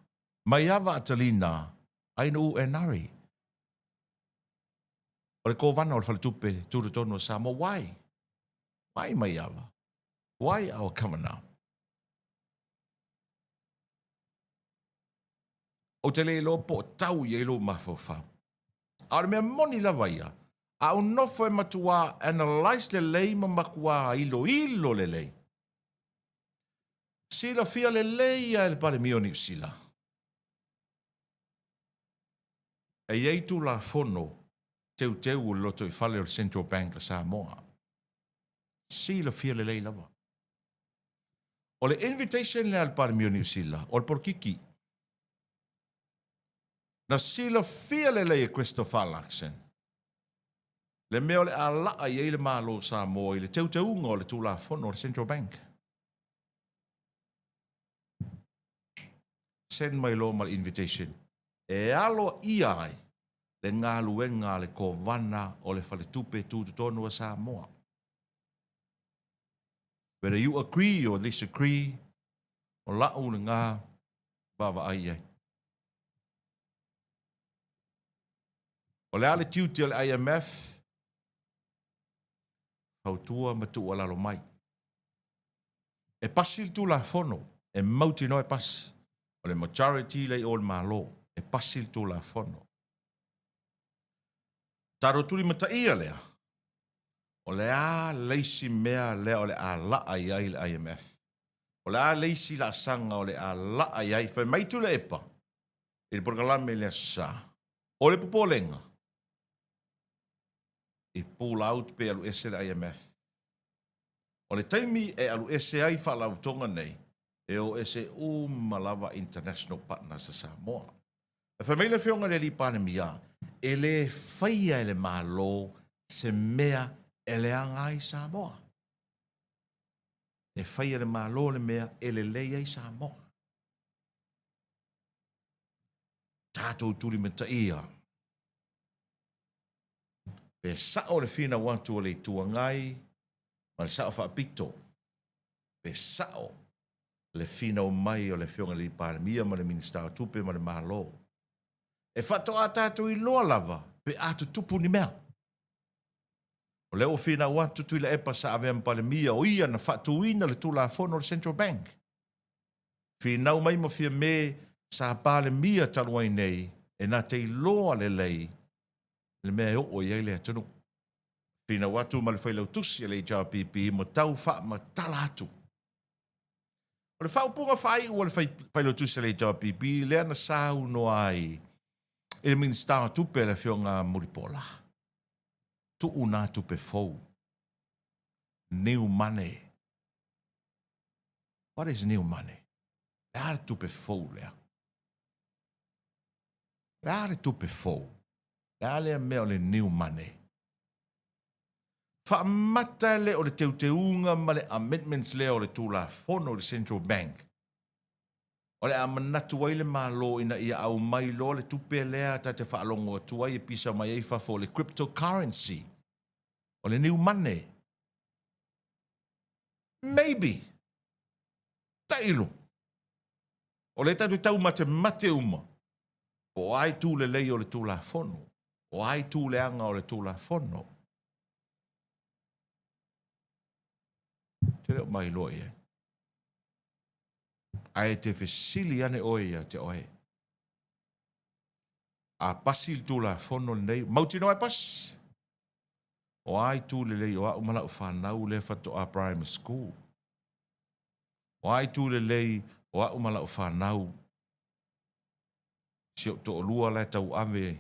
Maiava Atalina Ainuu Enari o le Kovana o le Faletupe Tutotonu o Samoa. Why? Why Maiava? Why our Governor? Ou te le iloa po o tau i ai lou mafaufau. A o le mea moni lava ia, a ou nofo e matuā analyse lelei ma matuā iloilo lelei, Silafia lelei ia e le Palemia o Niu Sila, e i ai Tulafono teuteu o le lotoifale o le Central Bank a Samoa. Silafia lelei lava. O le invitation lea a le Palemia o Niu Sila, o le polokiki. Na silafia lelei e Christopher Luxon le mea o le a laa i ai le Malo o Samoa i le teuteuga o le Tulafono o le Central Bank. Send mai loa ma le invitation e aloaia ai le galuega a le Kovana o le Faletupe Tutotonu a Samoa. Whether you agree or disagree, o la'u lena vaavaai i ai. O le a le tiute o le IMF? Fautua ma tuualalo mai. E pasi le Tulafono, e mautinoa e pasi. O le majority lea i o i le Malo, e pasi le Tulafono. Taro tulimataia lea, o le a le isi mea lea o le a laa i ai le IMF? O le a le isi laasaga o le a laa i ai? Fai mai Tuilaepa i le polokalame i le Aso Sa, o le popolega, i pull out pe alu ese le IMF. O le taimi e alu ese ai faalapotopotoga nei, e o ese uma lava international partners a Samoa. E fai mai le Afioga i le Alii Palemia, e le faia e le Malo se mea e leaga ai Samoa. E faia e le Malo le mea e lelei ai Samoa. Tatou tulimataia. Pe sao le finau atu a le Itu Agai ma le Sao Faapito, pe sao le finau mai o le Afioga i le Palemia ma le Minisita o Tupe ma le Malo. E faatoa tatou iloa lava pe a tutupu ni mea. O lea ua finau atu Tuilaepa sa avea ma Palemia, o ia na faatuina le Tulafono o le Central Bank. Finau mai ma Fiame sa Palemia talu ai nei e na te iloa lelei le mea e oo i ai le atunuu. Finau atu ma le Failautusi a le HRPP ma tau faamatala atu. O le faaupuga faaiu a le Failautusi a le HRPP lea na saunoa ai i le Minisita o Tupe le Afioga Mulipola, tuu nā tupe fou, new money. What is new money? Le a le tupe fou lea? Le a le tupe fou? Le a lea mea o le new money? Faamata le o le teuteuga ma le amendments lea o le Tulafono i le Central Bank. O le a manatu ai le Malo ina ia aumai loa le tupe lea ta te faalogo atu ai e pisa mai ai fafo o le cryptocurrency, o le new money. Maybe. Tailo. O lea tatou te taumatemate uma, po o a itu lelei o le Tulafono, o a itu leaga o le Tulafono. Ou te le o mailoa i ai. Ae e te fesili ane oe ia te oe. A pasi le Tulafono lenei, mautinoa e pasi. O a itu lelei o au ma lau fanau lea faatoa primary school. O a itu lelei o au ma lau fanau, si ou toalua la e tauave,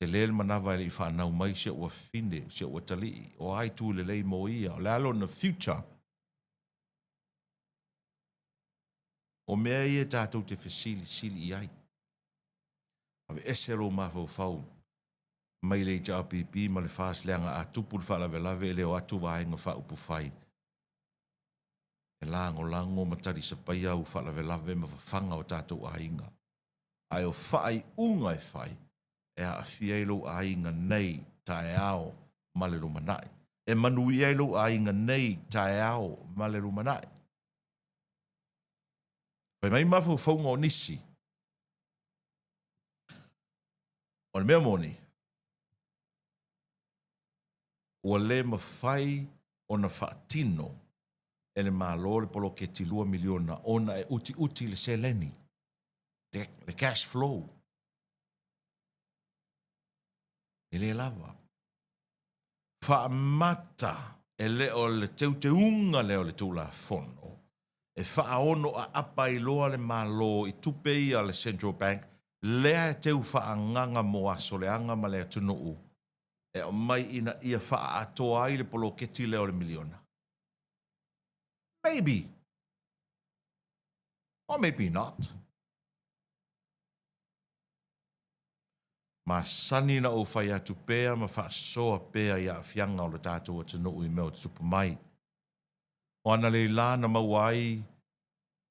tele le manava e le i fanau mai si ou afafine, si ou atalii, o a itu lelei mo ia, o le a lona future? O mea ia tatou te fesilisili i ai. Aveese lou mafaufau mai le HRPP ma le FAST leaga a tupu le faalavelave e le o atu Vaega Faaupufai e lagolago ma talisapaia au faalavelave ma fafaga o tatou aiga. Ae o faaiuga e fai e aafia ai lou aiga nei, taeao ma le lumanai. E manuia ai lou aiga nei, taeao ma le lumanai. Fai mai mafaufauga o nisi, o le mea moni, ua le mafai ona faatino e le Malo le poloketi $2 miliona ona e utiuti le seleni, le cash flow. E le lava. Faamata e le o le teuteuga lea o le Tulafono e faaono aapa ai loa le Malo i tupe ia a le Central Bank lea e teu faaagaga mo aso leaga ma le atunuu e aumai ina ia faaatoa ai le poloketi lea o le miliona. Maybe. Or maybe not. Masani na ou fai atu pea ma faasoa pea i aafiaga o le tatou atunuu i mea o tutupu mai. O analeila na maua ai.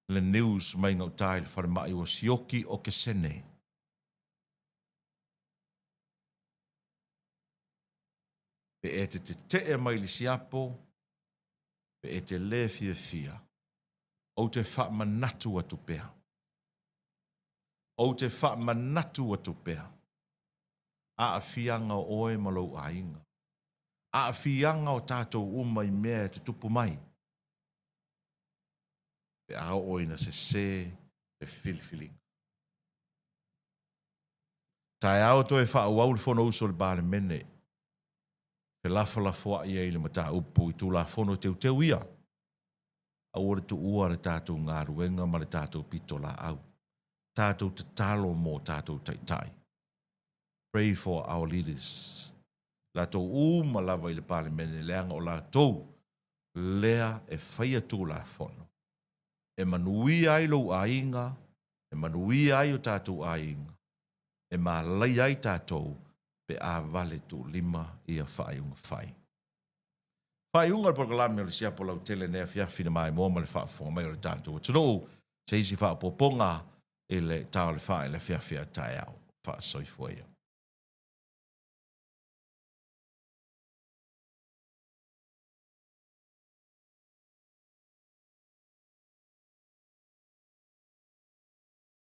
Le news mai gauta i le falemai ua sioki okesene. Pe e te tetee mai le siapo, pe e te le fiafia, ou te faamanatu atu pea. Ou te faamanatu atu pea, aafiaga o oe ma lou aiga, aafiaga o tatou uma i mea e tutupu mai, pe a oo ina sese le filifiliga. Taeao toe faaauau le Fonousu a le Palemene, felafolafoai ai i le mataupu i Tulafono Teuteu ia. Aua le tuua le tatou galuega ma le tatou pitolaau. Tatou tatalo mo tatou taitai. Pray for our leaders. Latou uma lava i le Palemene leaga o latou lea e faia Tulafono e manuia ai lou aiga, e manuia ai o tatou aiga, e malaia ai tatou pe a vale tuulima ia faaiuga fai. Faaiuga o le polokalame o le siapo lautele nei afiafi na maimoa ma le faafofoga mai o le tatou atunuu se isi faaopoopoga i le ta o le fa i le afiafi a taeao. Faasoifua ia.